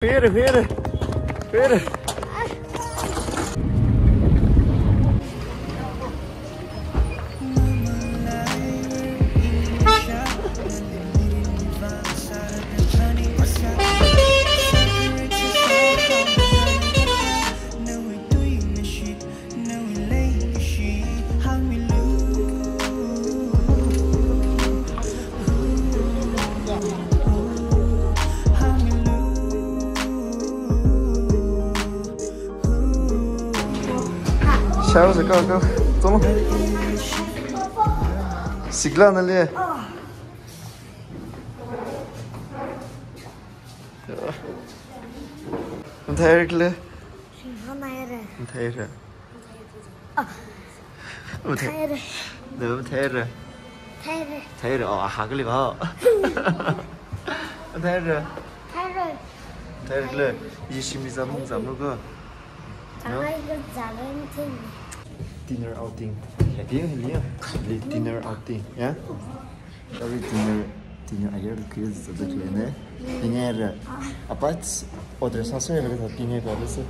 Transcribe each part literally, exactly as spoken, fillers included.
Pera, pera, pera. Shao se ka ka. Tong. Sikla na le. Mathei rikle. Mathei re. Mathei. Mathei re. Mathei re. Mathei re. Mathei re. Oh, aha kali ba. Mathei re. Mathei re. Mathei rikle. Ishi mi zamung zamung ko. Zangai ko zangai mathei. Dinner outing. Ya, dinner, dinner outing, ya. Kari dinner, dinner ayar kri zazak lene. Dinner, apat order sāsālaga dinner kari se.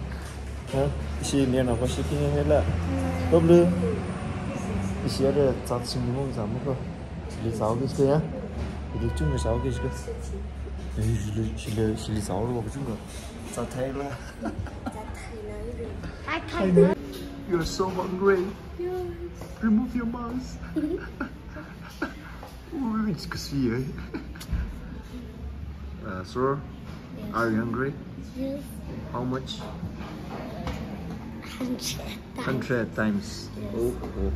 Ha, ishi ner na pashi dinner hela. Bablu. Ishi ara zat sing mung zam ko. Shili zao ke iske ya. Ili chung ke zao ke iske. Shili, shili, shili zao lo chung ke. Zat thai la. Zat thai na. You're so hungry. Remove your mask. Ooh, it's kasi, eh? Uh, sir, yes. Are you hungry? Yes. How much? Hundred times. Hundred times. Yes. Oh, oh.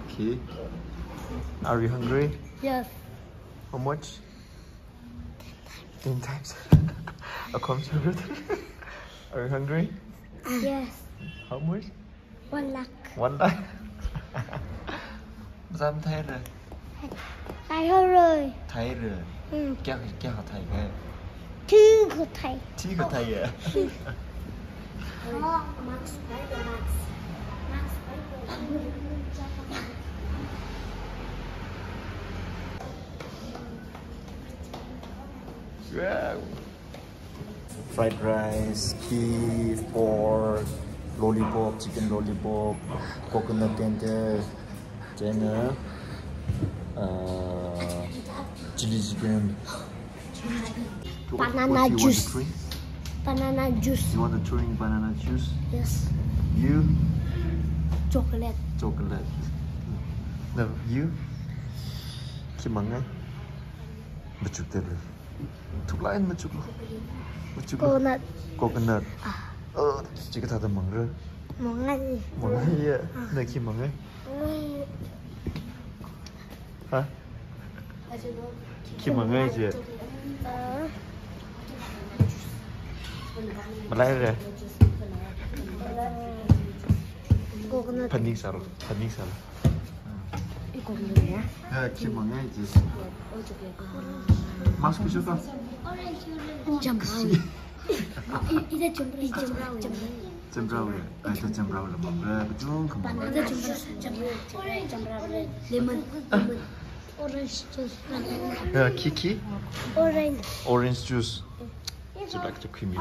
Okay. Are you hungry? Yes. How much? Ten times. A computer. Are you hungry? Yes. How much? One lakh. One lakh. Zam thai re. Thai ho roi. Thai re. Hmm. Kya, kya thai re? Thi ko thai. Thi ko thai ya. Oh, Max, Max, Max. Wow. Fried rice, beef, pork, lollipop, chicken lollipop, coconut tender, then, uh, uh, chili chicken. Banana juice. What, what do you want to drink? Banana juice. You want to drink banana juice? Yes. You? Chocolate. Chocolate. No, you? Khi mang ngai? Machuk te le. Thuklāk eina machuk lo. Machuk lo. Coconut. Coconut. Ah. Oh, chi kathāda mangra? Mangai. Mangai ya. Ah. Na khi mangai? Mangai. Ha? Khi mangai je. Ah. Malai re. Coconut. Phaning sālo, phaning sālo. Ya, khi mangai je. Mask pisu ta? Chamrao. Chamrao ya. Ai, ta chamrao la mangra, kachung khamang. Lemon. Lemon. Orange juice. Ya, khi, khi? Orange. Orange juice. Chi black to creamy.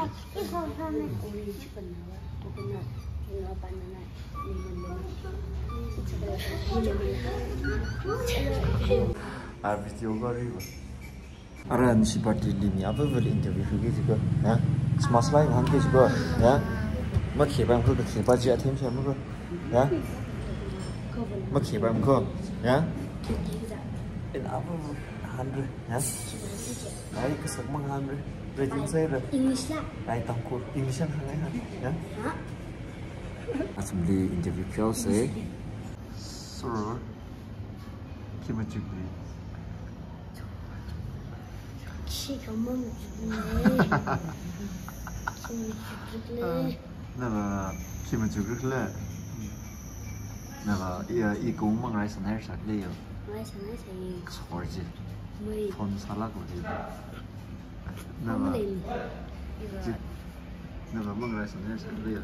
A video kari ba. Ara nashi party li mi avāva̱li interview khuiki jiko, ya? Smashlai hāngki jiko, ya? Makheipam ko, kakheipā chi attempt sāmi ko, ya? Makheipam ko, ya? Ina avāva̱ hāngre, ya? Ai, kasak mang hāngre. Rating sāra. English la? Ai, Tangkhul. English hāngngai ha, ya? Ha? Assembly interview kyo se. Sir, khi machukle? Khi khamang machukle. Khi machukle. Nava khi machukle? Nava, i, i kong mang rai sanai sakle yo. Rai sanai sai. Sor je. Mai. Phone sālāk lo je. Nava. Phone lei. Ji. Nava mang rai sanai sakle yo.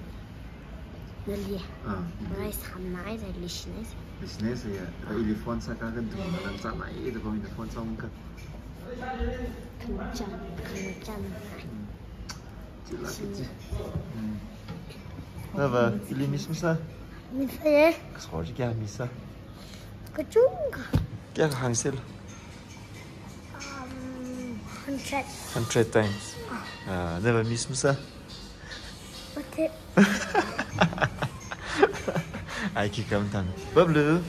Nali. Ah. Ngai samnai sai, lishinai sai. Lishinai sai ya. Ili phone sāka kan tu malam sānai itu kau ini phone sāmka. Khanacham, khanacham. Hmm. Nava, ili miss masā? Miss masā. Kasā chi kayā miss sā? Kachungkha. Kayākha hāngsālu? Um, hundred. Hundred times. Ah. Ah, nava miss masā? Okay. Ai, khi kam tan. Bablu.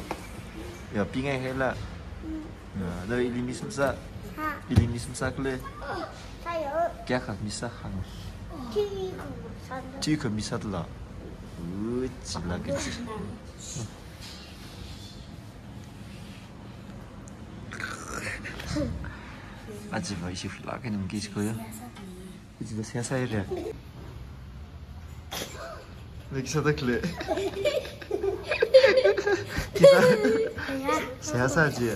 Ya, pingai hela. Mm. Ah, nava ili miss masā? Ha. Ili miss masā khala? Kayā. Kayākha miss sā hāng? Thikha miss sāda. Thikha miss sāda la. Ui, chila kachi. Aja va ishi fla ka nung kish ko ya. Ishi va seihā sāya. Niki sāda khala? Khi sā? Seihā sā chi.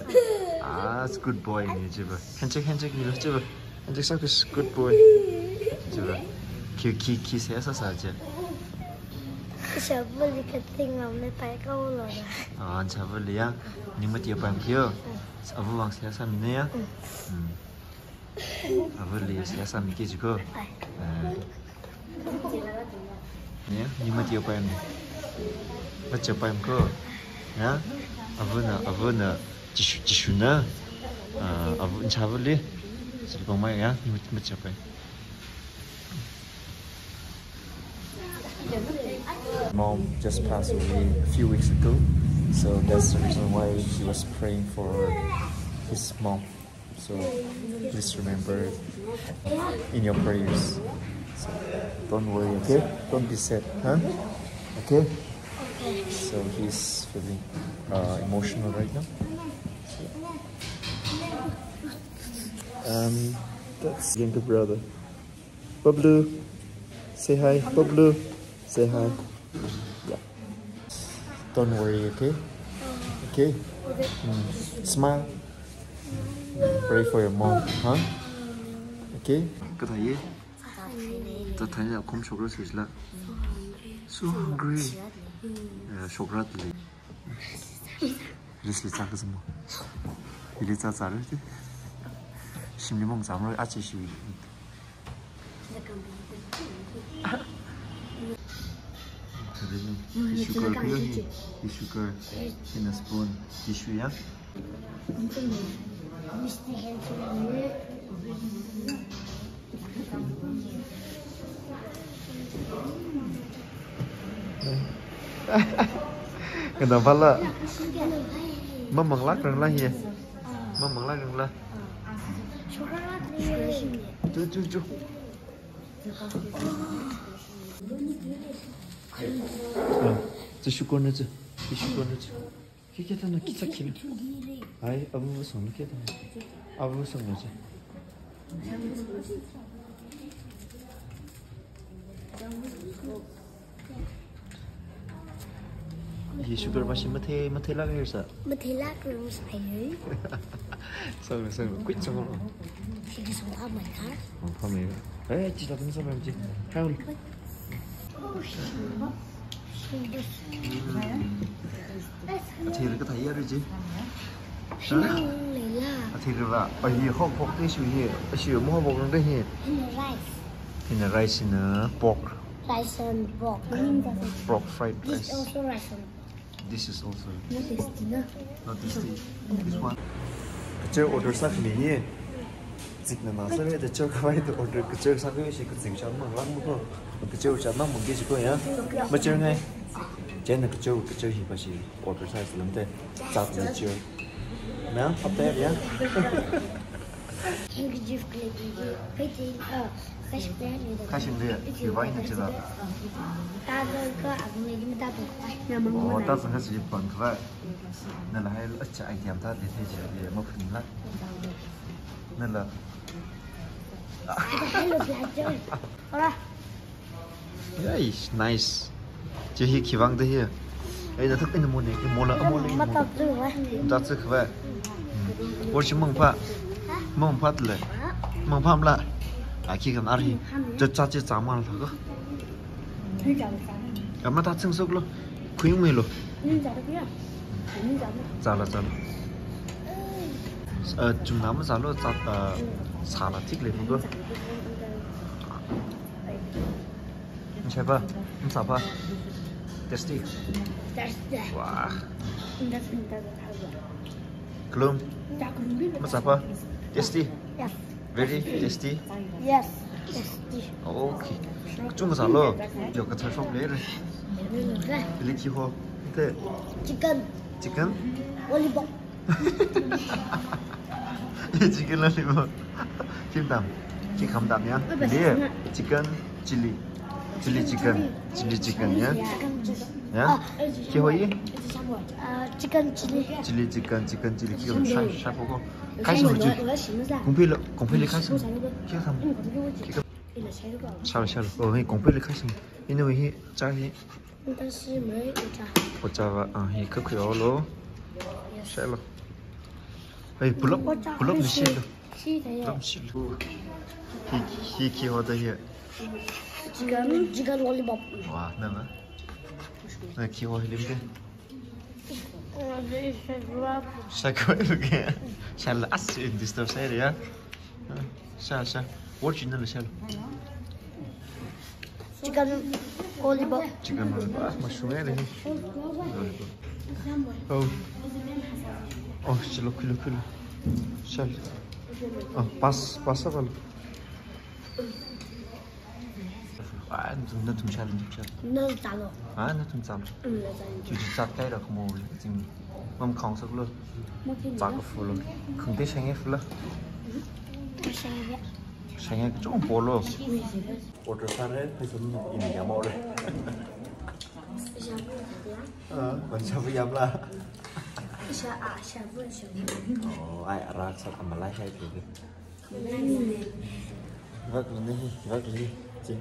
Ah, it's good boy ni chi va. Handshake, handshake ni lo chi va. Handshake sā, good boy. Chi va. Khi, khi, khi seihā sā sā chi. Shabuli kating ngam ne pai kau lo na. Ah, shabuli ya. Ning mati ya pai mkiyo. Avu vang seihā sāmi ne ya. Hmm. Avuli seihā sāmi ki jiko. Eh. Ya, ning mati ya pai mi. Macha pai mko. Ya, avuna, avuna, Jishu, Jishuna. Ah, avu, shabuli. Sili pamai ya, ning mati, macha pai. Mom just passed away a few weeks ago, so that's the reason why he was praying for his mom. So please remember in your prayers. So don't worry, okay? Don't be sad, huh? Okay? So he's feeling uh, emotional right now. So, um, that's younger brother. Bablu, say hi. Bablu, say hi. Yeah. Don't worry, okay? Okay? Okay. Mm. Smile. Mm. Pray for your mom, huh? Okay? Kathāya? Kathāya kum shokra sujla. So hungry. Yeah, shokra tli. Risli chak zamo. Ili cha cha re. Shimli mong zam re achi shi. Sugar kilo hi. Hi sugar. Hi na spoon. Hi shu ya. Kada pala. Mamang lak rang la hi. Mamang lak rang la. Chu, chu, chu. Ah, chu sugar na chu. Chu sugar na chu. Khi khi tana khi cha khi na. Ai, avu song khi tana. Avu song na cha. Hi sugar ba shi mathei, mathei lak hai sa. Mathei lak rung sai. Song, song, quick song. Shi song pha mai kha. Oh, pha mai. Eh, chi ta tung sa mai chi. Hai un. Athei rā kathāya re chi? Shinang leila. Athei rā. Ahi hok pork te shu hi. Shu mo pork te hi. Hina rice. Hina rice hina pork. Rice and pork. Pork fried rice. This also rice and pork. This is also. Not tasty, no? Not tasty. This one. Kacho order sākhami hi. Zikna na sāve, kacho khavai to order, kacho sākhami shi kazing sha mang lang mo ko. Kacho sha mang mungki shi ko ya. Macho ngai. Chieina kacho, kacho hi pa shi order sāsa lam te. Zat kacho. Na, hapta ya. Handkerchief kle di, pete, ah, kashing de. Kashing de, khi vai na chila. Ta ga ka abu ne di mata to. Oh, ta zang ka si pang khavai. Nala hai acha idea ta de the je de ma phun la. Nala. Hello, black John. Hola. Yes, nice. Chi hi khi vang de hi. Ai, na thak ina mo ne, mo la, mo la. Mata tu wa. Mata tu khavai. Hmm. Por shi mang pha. Mang pha le. Mang pha mla. A khi kan ar hi. Cha cha chi cha mang la ko. Ama ta ching sok lo. Khui mai lo. Zala, zala. Eh, chungna ma zalo, za, eh, sala tik le ko. Cheba, masāpa? Tasty. Tasty. Wow. That's fantastic. Kalum. Masāpa? Tasty. Yes. Very tasty. Yes. Tasty. Okay. Chung masālo. Yo, kathar shop le. Hili khi ho? Te. Chicken. Chicken? Lollipop. Chicken lollipop. Khi matam? Khi khamtam ya? Chicken, chilli. Chilli chicken. Chilli chicken ya? Ya? Khi ho i? Uh, chicken chilli. Chilli chicken, chicken chilli. Khi ho sha, sha poko. Khai sing ho chi. Kongphei lo, kongphei li khai sing. Khi tham. Khi ka. Sha, sha. Oh, hi kongphei li khai sing. Anyway, hi cha hi. Ocha va, ah, hi kakhui lo. Yes. Shelo. Hey, pull up, pull up ni shelo. Pull up ni shelo. Hi, hi khi ho da hi? Chicken, chicken lollipop. Wow, na na. Na khi ho hi lim de. Shakoi lo ke. Shal as in disturb sa ya. Sha, sha. Original sha. Chicken lollipop. Chicken lollipop. Ah, mushroom ya ni. Lollipop. Oh. Oh, chilo, kilo, kilo. Sha. Oh, pas, pas apa lo? Ah, nathum, nathum sha, nathum sha. Na zālo. Ah, nathum zālo. Mm, na zālo. Chu chu zāt kai ra kamo le, jing. Mam khang sak lo. Zā ka fu lo. Khang te shang e fu lo. Shang e. Shang e chung po lo. Order sāra, pheisā mi ini ya mo le. Ah, ban sha bu yam la. Sha a, sha bu, sha bu. Oh, ai, arak sa amalai hai tu. Vak luni, vak luni. Chi.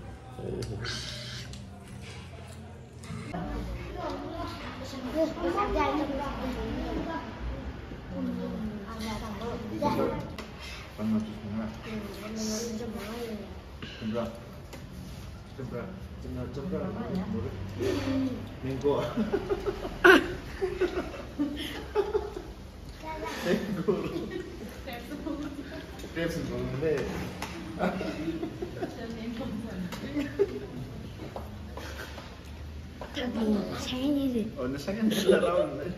Mango. Mango. Grapes and mango. Oh, na second round.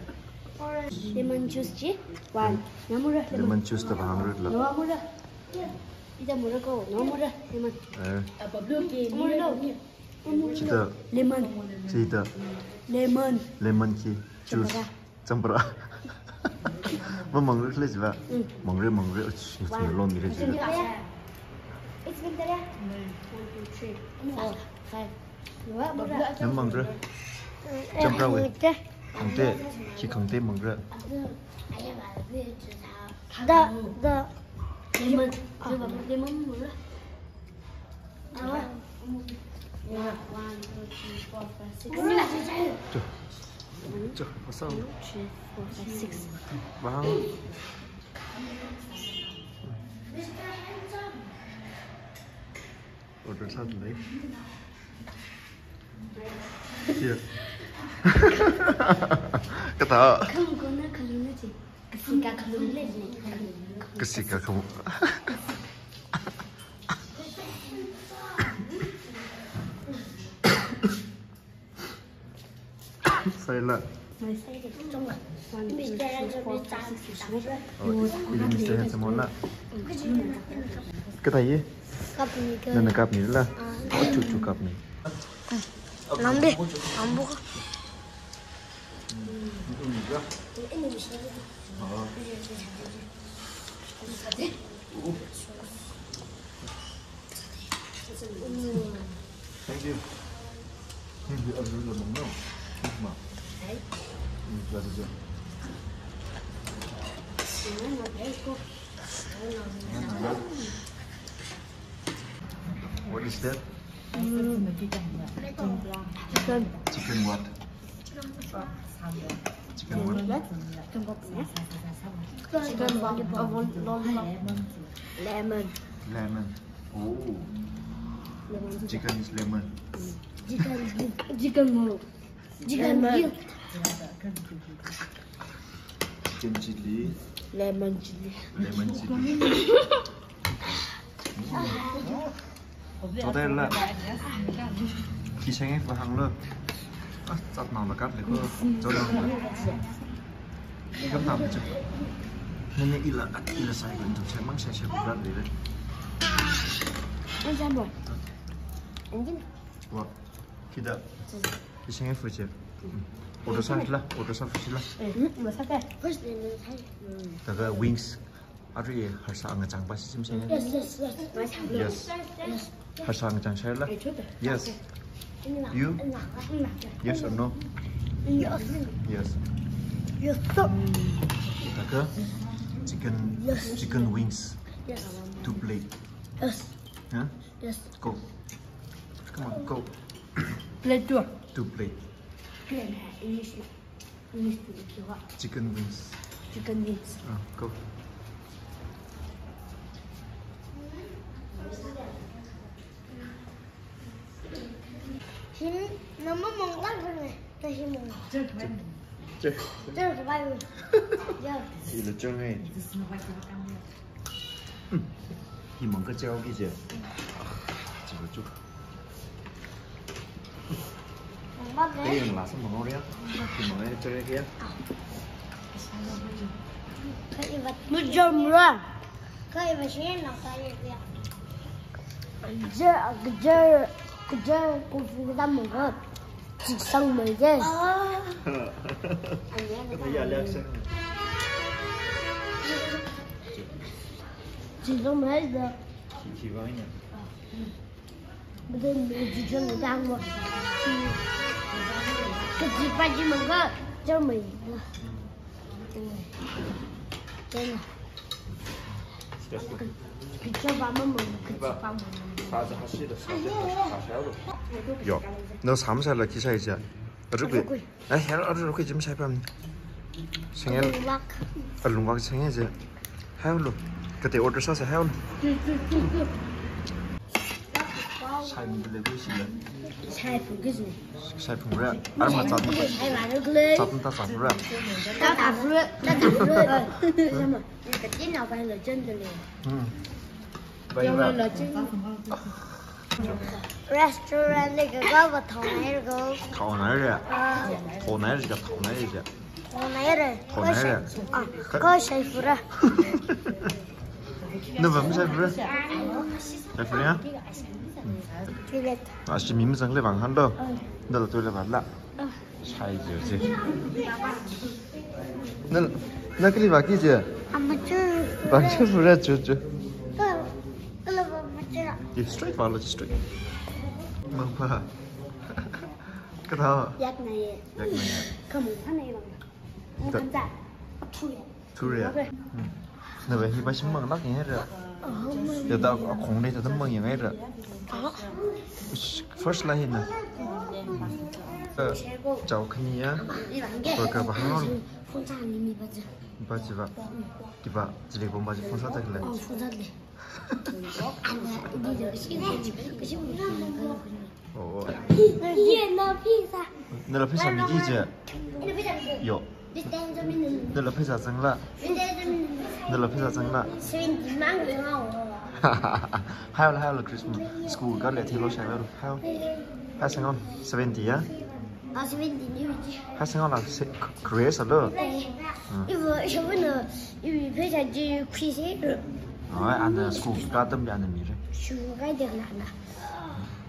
Lemon juice chi. One. Namura. Lemon juice ta bahang rut la. Namura. Ida mura ko. Namura. Lemon. Eh. Mura ko. Chida. Lemon. Chida. Lemon. Lemon ki. Juice. Champra. Mamang rut le jiva. Mm. Mang re, mang re. Uch, uch, lo mi re jiva. It's been there. One, two, three, four, five. Namang re. Champra we. Khangte. Khi khangte mang re. Da, da. Lemon. Lemon mang re. One, two, three, four, five, six. Cho. Cho, what's up? Two, three, four, five, six. Wow. Order sāda lei. Here. Kathā. Khalung kona khalung na chi. Kasika khalung le chi. Kasika khalung. Sai la. Oh, ini mister handsome la. Kathā ye? Kapni ka. Nana kapni la. Ah. Oh, chu chu kapni. Lambe, ambu ka. Thank you. Thank you. What is that? Chicken. Chicken what? Chicken what? Chicken lollipop. Lemon. Lemon. Oh. Chicken is lemon. Chicken, chicken. Chicken milk. Chicken chilli. Lemon chilli. Lemon chilli. Mm. Today la. Khi senge fa hānglu. Ah, zatnao la kat le ko. Zatnao la. Kam tam chu. Nene ila, ila sai ko, tum sai mang sai sai ko kat le. Example. Engine. Wa. Khi da. Khi senge fa che. Order sa la, order sa fa la. Eh, masa te. First, eh, sai. Taga wings. Arui harsā ngachang pa shichin senge. Yes, yes, yes. Yes. Yes. Harsā ngachang shai la. Yes. You? Yes or no? Yes. Yes. Yes, sir. Taka chicken, yes, chicken wings. Yes. Two plate. Yes. Huh? Yes. Go. Come on, go. Plate two. Two plate. Plate, English. English to the kiwa. Chicken wings. Chicken wings. Ah, go. Hin, nama mong lang ne, ta hi mong. Check. Check. Check, bye. Yeah. Ila chang hai. Hmm. Hi mang ka chao ki je. Ah, chao chu. Mang ba le. Te yang la sa mang ria. Hi mang ai chao ki ya. Ka iva. Mu jom ra. Ka iva shi na ka ya. Je, je, je, ko fu da mang ka. Chi sang mai je. Ah. Ka ya le sa. Chi lo mai da. Chi, chi ba ina. Bada mai chi chang dang mo. Ka chi pa chi mang ka chang mai. Chang. Ka chi pa mang, ka chi pa mang. Sa sa ha shi da, sa sa ha shi, sa sa ha lo. Yo. No sam sa la khi sa ja. Ruk. Ruk. Ai, hel, arui rokhui jim sai pam. Sengel. Alungwak. Alungwak sengel je. Hailu. Kate order sa sa hailu. Sai mi le gui sila. Sai phung ki su. Sai phung ra. Ar ma zat ma. Sai ma le gui. Zat ma ta zat ra. Ta ta phung ra. Ta ta phung ra. Sama. Ka tin na bai le jen de le. Hmm. Restaurant li ka ga ba thao nai ko. Thao nai re. Ah. Thao nai re, thao nai re. Thao nai re. Thao nai re. Ah, ko shai phura. Na bam shai phura? Shai phura ya? Tilet. Ah, shi mi mazang le bang han do. Ah. Dal tu le bang la. Ah. Shai je je. Na, na kali baki je? Amateur. Baki pura chu chu. Ka, kala ba amateur. Ye straight follow, just straight. Mangpa. Kata. Yak na ye. Yak na ye. Kamu sana ye bang. Da. Kamta. Athu ye. Thura. Okay. Hmm. Na ba hi ba shim mang lak ni ra. Ya da a khong le ta mang yang ra. First la hi na. Eh, chao khani ya. Burger ba hao. Ba ji ba. Di ba, ji le bom ba ji phone sa ta le. Oh, phone sa le. Oh, oh. Ye, na pizza. Na la pheisā miki je? Yo. Na la pheisā zangla? Na la pheisā zangla? Seventy mang ngao. Hai la, hai la Christmas. School ka le thilo shai la. Hai. Hai sangam seventy ya? Ah, seventy ni ji. Hai sangam la se-, grace lo. Eh. Hmm. Ibu, ibu na, ibu pheisā ji khuise. Ai, ana school ka tam ya na mi re. School ka de la na.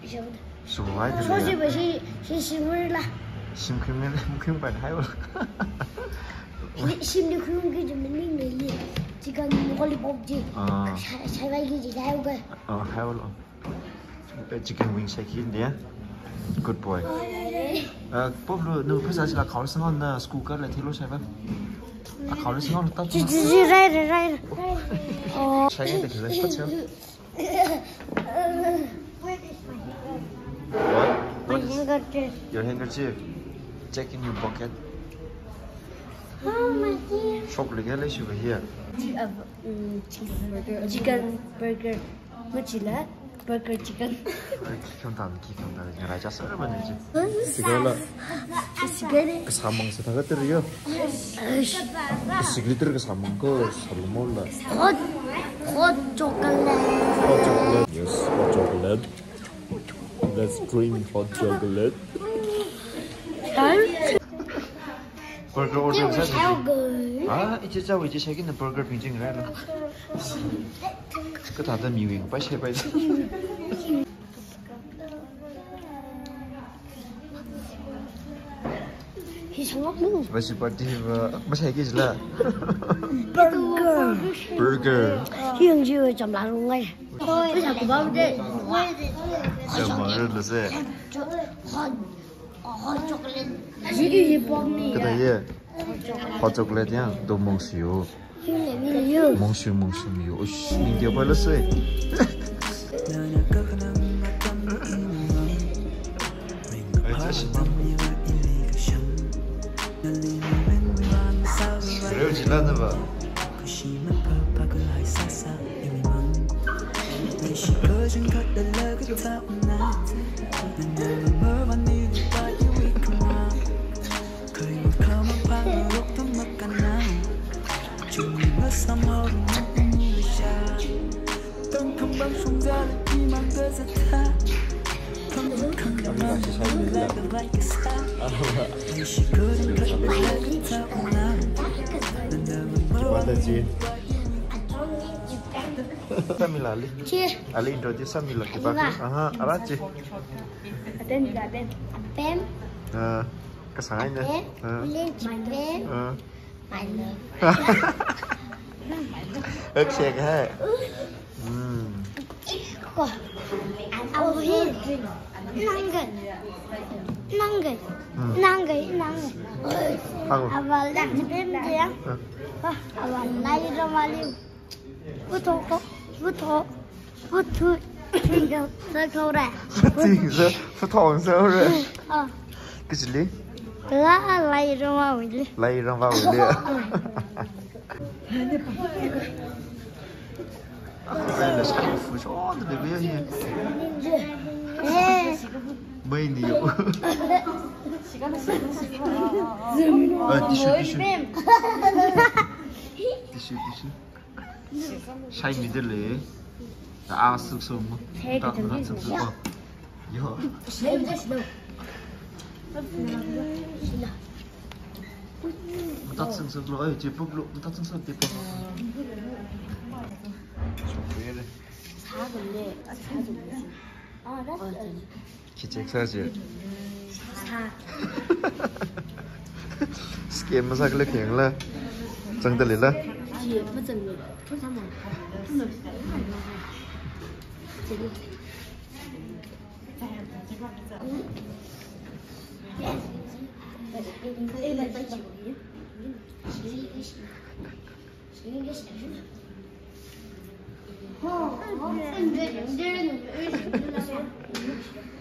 Ibu. Shuwai de. So, ya. Shi, shi, shi, shimur la. Shim khim ne, khim pai hai wa. Shi, shim ni khim ki jim ni ne li. Chicken lollipop ji. Ah. Shai, shai bai ki ji hai wa. Ah, hai wa lo. Eh, chicken wing shai ki de. Good boy. Ah, pop lo, nu pheisā sila khao sangam na school ka le thilo shai ba. Ah, khao sangam ta. Ji, ji, ji, rai, rai, rai. Oh. Shai ki de le, pa chao. What? My handkerchief. Your handkerchief? Check in your pocket. Oh my dear. Shop like hell is over here. Chi-, uh, mm, chi-, chicken burger. Machila burger chicken. Ai, khi kham tam, khi kham tam. Ngarai cha sar ba ne chi. Chicken la. Chicken. Kasamang sa thaga ter yo. Sikli ter kasamang ko Salomon la. Hot, hot chocolate. Hot chocolate. Yes, hot chocolate. Let's drink hot chocolate. Burger order sāsa. Ah, ichichāwui chi shakina burger bing chingrai lo. Kathāda miwui pāshai pai. Hi sangok nu. Bashi party va, masai ki jila. Burger. Burger. Hi yang ji chamla lungai. Oi, sa kubau de. Chamla lungai se. Hot, hot chocolate. Ji di ji pom ni. Kada ye. Hot chocolate ya, do mongsiu. Mongsiu, mongsiu miu. Ush, ning dia pala sui. Ai, cha shi mam. Reu jila na ba. Sāmila ali. Chi. Ali introduce sāmila ki ba. Iva. Aha, ara chi. Aden, aden. Pem. Ah, kasang ai ne. Pem. Ah. Lin chi pem. Ah. My love. Akshay hai. Hmm. Ko. Oh, hi. Nang ga. Nang ga. Hmm. Nang ga, nang ga. Hang. Aval dan chi pem dia. Hmm. Ah, aval lai ro mali. Putho ko, putho, puthu, tinggal, sakau ra. Tinggal, putho, sakau ra. Ah. Kachili? La, lai rama wili. Lai rama wili. Ai, la sky fu shon de be ye. Eh. Mai ni yo. Ah, tissue, tissue. Tissue, tissue. Shai mi de le. Ta a suk suk mo. Hey, ta ta suk suk mo. Yo. Hey, just no. Mata suk suk lo, eh, je puk lo, mata suk suk de puk. Suk de. Sa gum le, sa gum le. Ah, that's good. Khi check sāsi. Sā. Scam masākhala khayangla. Zangda leila. Chi, mazangla. Thusāma.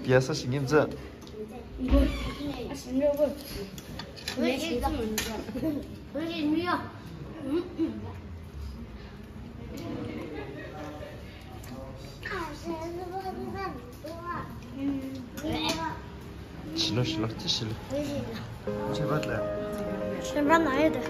Piyasa shingim za. Shilo, shilo, chi shilo. Chibat la. Chibat na yede.